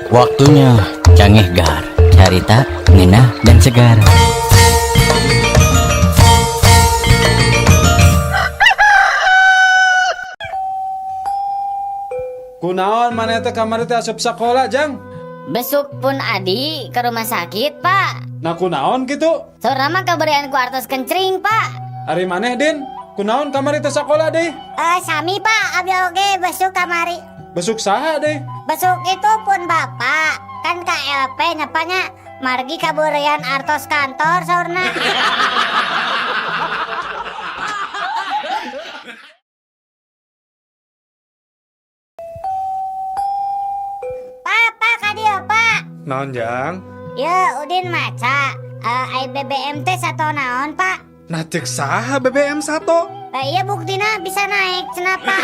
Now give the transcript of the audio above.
Waktunya Cangehgar, carita, ngeunah dan segar. Kunaon maneh teh kamari teh asup sakola, Jang? Besuk pun adi ke rumah sakit, Pak. Nah, kunaon gitu? Saurna mah kaberean ku artos kencring, Pak. Ari maneh, Din? Kunaon kamari teh sakola deh? Eh, sami, Pak, abi oge besuk kamari. Besuk saha deh? Besuk itu pun bapak. Kan KLP nyapanya margi kaberean artos kantor saurna. Pak, Pak, kadieu, Pak. Naon, Jang? Ya, Udin maca. Eh, ai BBM teh sato naon, Pak? Nah, cek saha BBM sato? Lah iya, buktina bisa naik cenah, Pak.